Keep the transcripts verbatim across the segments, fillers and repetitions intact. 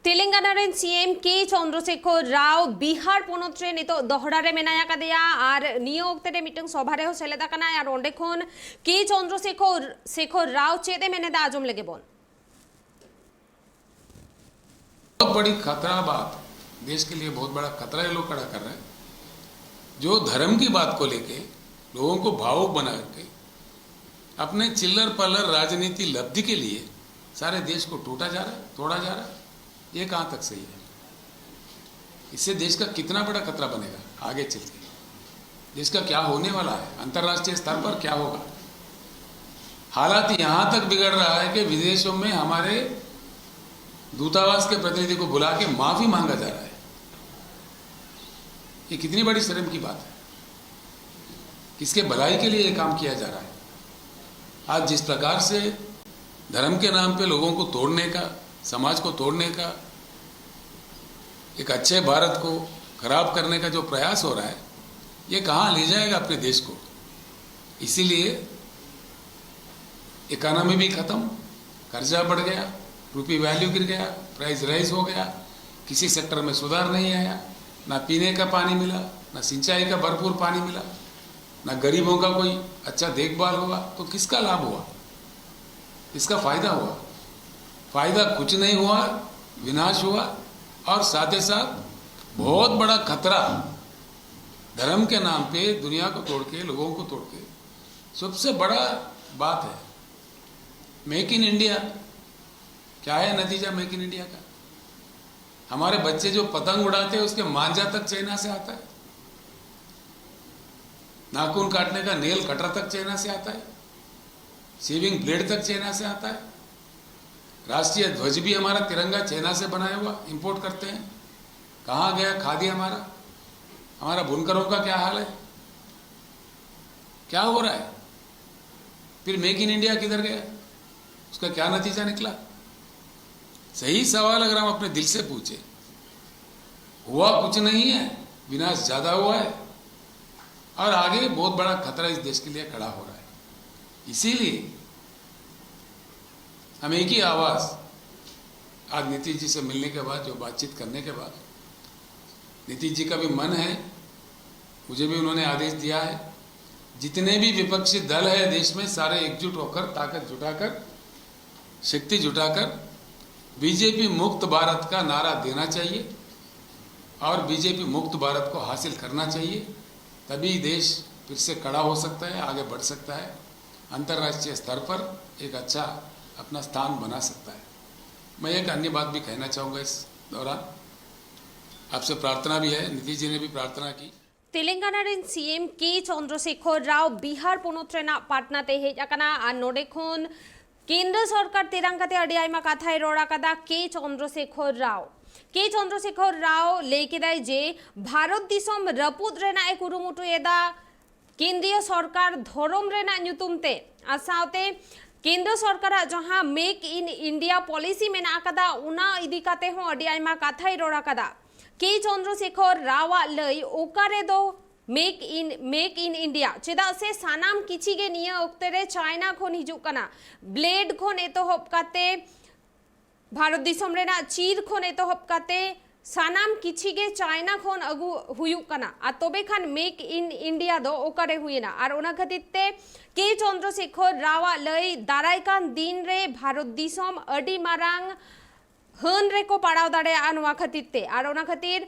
ᱛᱮᱞᱮᱝᱜᱟᱱᱟ ᱨᱮᱱ ᱥᱤ ᱮᱢ ᱠᱮ ᱪᱚᱱᱫᱨᱚᱥᱮᱠᱷᱚᱨ ᱨᱟᱣ ᱵᱤᱦᱟᱨ ᱯᱚᱱᱚᱛ ᱨᱮ ᱱᱤᱛᱚᱜ ᱫᱚᱦᱲᱟ ᱨᱮ ᱢᱮᱱᱟᱭ ᱟᱠᱟᱫᱮᱭᱟ ᱟᱨ ᱱᱤᱭᱟᱹ ᱚᱠᱛᱮ ᱨᱮ ᱢᱤᱫᱴᱟᱝ ᱥᱚᱵᱷᱟ ᱨᱮᱦᱚᱸ ᱥᱮᱞᱮᱫ ᱟᱠᱟᱱᱟᱭ ᱟᱨ ᱚᱸᱰᱮ ᱠᱷᱚᱱ ᱠᱮ ᱪᱚᱱᱫᱨᱚᱥᱮᱠᱷᱚᱨ ᱥᱮᱠᱷᱚᱨ ᱨᱟᱣ ᱪᱮᱫ ᱮ ᱢᱮᱱᱮᱫᱟ, ᱟᱸᱡᱚᱢ ᱞᱮᱜᱮ ᱵᱚᱱ᱾ बहुत बड़ी खतरा बात, देश के लिए बहुत बड़ा खतरा ये लोग खड़ा कर रहे हैं। जो धर्म की बात को लेके लोगों को भावुक बना के अपने चिल्लर पल्लर राजनीति लब्धि के लिए सारे देश को टूटा जा रहा है, तोड़ा जा रहा है। ये कहाँ तक सही है? इससे देश का कितना बड़ा खतरा बनेगा आगे चल के? देश का क्या होने वाला है, अंतर्राष्ट्रीय स्तर पर क्या होगा? हालात यहाँ तक बिगड़ रहा है कि विदेशों में हमारे दूतावास के प्रतिनिधि को बुला के माफी मांगा जा रहा है। ये कितनी बड़ी शर्म की बात है। किसके भलाई के लिए ये काम किया जा रहा है? आज जिस प्रकार से धर्म के नाम पे लोगों को तोड़ने का, समाज को तोड़ने का, एक अच्छे भारत को खराब करने का जो प्रयास हो रहा है, ये कहाँ ले जाएगा अपने देश को? इसीलिए इकोनॉमी भी खत्म, कर्जा बढ़ गया, रुपी वैल्यू गिर गया, प्राइस राइज हो गया, किसी सेक्टर में सुधार नहीं आया, ना पीने का पानी मिला, ना सिंचाई का भरपूर पानी मिला, ना गरीबों का कोई अच्छा देखभाल हुआ, तो किसका लाभ हुआ? किसका फायदा हुआ? फायदा कुछ नहीं हुआ, विनाश हुआ। और साथ ही साथ बहुत बड़ा खतरा, धर्म के नाम पे दुनिया को तोड़ के, लोगों को तोड़ के, सबसे बड़ा बात है मेक इन इंडिया। क्या है नतीजा मेक इन इंडिया का? हमारे बच्चे जो पतंग उड़ाते हैं, उसके मांझा तक चाइना से आता है, नाखून काटने का नेल कटर तक चाइना से आता है, शेविंग ब्लेड तक चाइना से आता है। राष्ट्रीय ध्वज भी हमारा, तिरंगा चाइना से बनाया हुआ इंपोर्ट करते हैं। कहाँ गया खादी हमारा? हमारा बुनकरों का क्या हाल है? क्या हो रहा है? फिर मेक इन इंडिया किधर गया? उसका क्या नतीजा निकला? सही सवाल अगर हम अपने दिल से पूछे, हुआ कुछ नहीं है, विनाश ज्यादा हुआ है और आगे बहुत बड़ा खतरा इस देश के लिए खड़ा हो रहा है। इसीलिए हम एक ही आवाज आज नीतीश जी से मिलने के बाद, जो बातचीत करने के बाद, नीतीश जी का भी मन है, मुझे भी उन्होंने आदेश दिया है, जितने भी विपक्षी दल है देश में, सारे एकजुट होकर, ताकत जुटाकर, शक्ति जुटाकर बीजेपी मुक्त भारत का नारा देना चाहिए और बीजेपी मुक्त भारत को हासिल करना चाहिए। तभी देश फिर से कड़ा हो सकता है, आगे बढ़ सकता है, अंतर्राष्ट्रीय स्तर पर एक अच्छा अपना स्थान बना सकता है। मैं एक अन्य बात भी कहना चाहूँगा इस दौरान, आपसे प्रार्थना भी है, नीतीश जी ने भी प्रार्थना की। ᱛᱮᱞᱮᱝᱜᱟᱱᱟ ᱨᱮᱱ ᱥᱤ ᱮᱢ ᱠᱮ ᱪᱚᱱᱫᱨᱚᱥᱮᱠᱷᱚᱨ ᱨᱟᱣ ᱵᱤᱦᱟᱨ ᱯᱚᱱᱚᱛ ᱨᱮᱱᱟᱜ ᱯᱟᱴᱱᱟ ᱛᱮ ᱦᱮᱡ ᱟᱠᱟᱱᱟ ᱟᱨ ᱱᱚᱰᱮ ᱠᱷᱚᱱ ᱠᱮᱱᱫᱨᱚ ᱥᱚᱨᱠᱟᱨ ᱛᱮᱨᱟᱝ ᱠᱟᱛᱮ ᱟᱹᱰᱤ ᱟᱭᱢᱟ ᱠᱟᱛᱷᱟᱭ ᱨᱚᱲ ᱟᱠᱟᱫᱟ᱾ ᱠᱮ ᱪᱚᱱᱫᱨᱚᱥᱮᱠᱷᱚᱨ ᱨᱟᱣ ᱠᱮ ᱪᱚᱱᱫᱨᱚᱥᱮᱠᱷᱚᱨ ᱨᱟᱣ ᱞᱟᱹᱭ ᱠᱮᱫᱟᱭ ᱡᱮ ᱵᱷᱟᱨᱚᱛ ᱫᱤᱥᱚᱢ ᱨᱟᱹᱯᱩᱫ ᱨᱮᱱᱟᱜ ᱮ ᱠᱩᱨᱩᱢᱩᱴᱩᱭᱮᱫᱟ ᱠᱮᱱᱫᱨᱤᱭᱚ ᱥᱚᱨᱠᱟᱨ ᱫᱷᱚᱨᱚᱢ ᱨᱮᱱᱟᱜ ᱧᱩᱛᱩᱢ ᱛᱮ᱾ ᱟᱨ ᱥᱟᱶᱛᱮ ᱠᱮᱱᱫᱨᱚ ᱥᱚᱨᱠᱟᱨᱟᱜ ᱡᱟᱦᱟᱸ ᱢᱮᱠ ᱤᱱ ᱤᱱᱰᱤᱭᱟ ᱯᱚᱞᱤᱥᱤ ᱢᱮᱱᱟᱜ ᱟᱠᱟᱫᱟ, ᱚᱱᱟ ᱤᱫᱤ ᱠᱟᱛᱮ ᱦᱚᱸ ᱟᱹᱰᱤ ᱟᱭᱢᱟ ᱠᱟᱛᱷᱟᱭ ᱨᱚᱲ ᱟᱠᱟᱫᱟ᱾ ᱠᱮ ᱪᱚᱱᱫᱨᱚᱥᱮᱠᱷᱚᱨ ᱨᱟᱣᱟᱜ ᱞᱟᱹᱭ, ᱚᱠᱟ ᱨᱮᱫᱚ ᱢᱮᱠ ᱤᱱ ᱢᱮᱠ ᱤᱱ ᱤᱱᱰᱤᱭᱟ? ᱪᱮᱫᱟᱜ ᱥᱮ ᱥᱟᱱᱟᱢ ᱠᱤᱪᱷᱤ ᱜᱮ ᱱᱤᱭᱟᱹ ᱚᱠᱛᱮ ᱨᱮ ᱪᱟᱭᱱᱟ ᱠᱷᱚᱱ ᱦᱤᱡᱩᱜ ᱠᱟᱱᱟ᱾ ᱵᱞᱮᱰ ᱠᱷᱚᱱ ᱮᱛᱚᱦᱚᱵ ᱠᱟᱛᱮ ᱵᱷᱟᱨᱚᱛ ᱫᱤᱥᱚᱢ ᱨᱮᱱᱟᱜ ᱪᱤᱨ ᱠᱷᱚᱱ ᱮᱛᱚᱦᱚᱵ ᱠᱟᱛᱮ ᱥᱟᱱᱟᱢ ᱠᱤᱪᱷᱤ ᱜᱮ ᱪᱟᱭᱱᱟ ᱠᱷᱚᱱ ᱟᱹᱜᱩ ᱦᱩᱭᱩᱜ ᱠᱟᱱᱟ᱾ ᱟᱨ ᱛᱚᱵᱮ ᱠᱷᱟᱱ ᱢᱮᱠ ᱤᱱ ᱤᱱᱰᱤᱭᱟ ᱫᱚ ᱚᱠᱟᱨᱮ ᱦᱩᱭᱮᱱᱟ? ᱟᱨ ᱚᱱᱟ ᱠᱷᱟᱹᱛᱤᱨ ᱛᱮ ᱠᱮ ᱪᱚᱱᱫᱨᱚᱥᱮᱠᱷᱚᱨ ᱨᱟᱣᱟᱜ ᱞᱟᱹᱭ, ᱫᱟᱨᱟᱭ ᱠᱟᱱ ᱫᱤᱱ ᱨᱮ ᱵᱷᱟᱨᱚᱛ ᱫᱤᱥᱚᱢ ᱟᱹᱰᱤ ᱢᱟᱨᱟᱝ ᱦᱟᱹᱱ ᱨᱮᱠᱚ ᱯᱟᱲᱟᱣ ᱫᱟᱲᱮᱭᱟᱜᱼᱟ ᱱᱚᱣᱟ ᱠᱷᱟᱹᱛᱤᱨ ᱛᱮ᱾ ᱟᱨ ᱚᱱᱟ ᱠᱷᱟᱹᱛᱤᱨ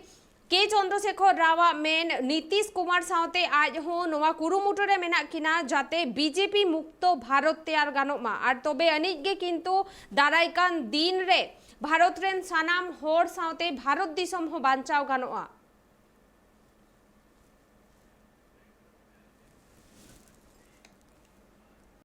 ᱠᱮ ᱪᱚᱱᱫᱨᱚᱥᱮᱠᱷᱚᱨ ᱨᱟᱣᱟᱜ ᱢᱮᱱ, ᱱᱤᱛᱤᱥ ᱠᱩᱢᱟᱨ ᱥᱟᱶᱛᱮ ᱟᱡ ᱦᱚᱸ ᱱᱚᱣᱟ ᱠᱩᱨᱩᱢᱩᱴᱩ ᱨᱮ ᱢᱮᱱᱟᱜ ᱠᱤᱱᱟ, ᱡᱟᱛᱮ ᱵᱤᱡᱮᱯᱤ ᱢᱩᱠᱛᱚ ᱵᱷᱟᱨᱚᱛ ᱛᱮᱭᱟᱨ ᱜᱟᱱᱚᱜ ᱢᱟ᱾ ᱟᱨ ᱛᱚᱵᱮ ᱟᱹᱱᱤᱡ ᱜᱮ ᱠᱤᱱᱛᱩ ᱫᱟᱨᱟᱭ ᱠᱟᱱ ᱫᱤᱱ ᱨᱮ ᱵᱷᱟᱨᱚᱛ ᱨᱮᱱ ᱥᱟᱱᱟᱢ ᱦᱚᱲ ᱥᱟᱶᱛᱮ ᱵᱷᱟᱨᱚᱛ ᱫᱤᱥᱚᱢ ᱦᱚᱸ ᱵᱟᱧᱪᱟᱣ ᱜᱟᱱᱚᱜᱼᱟ᱾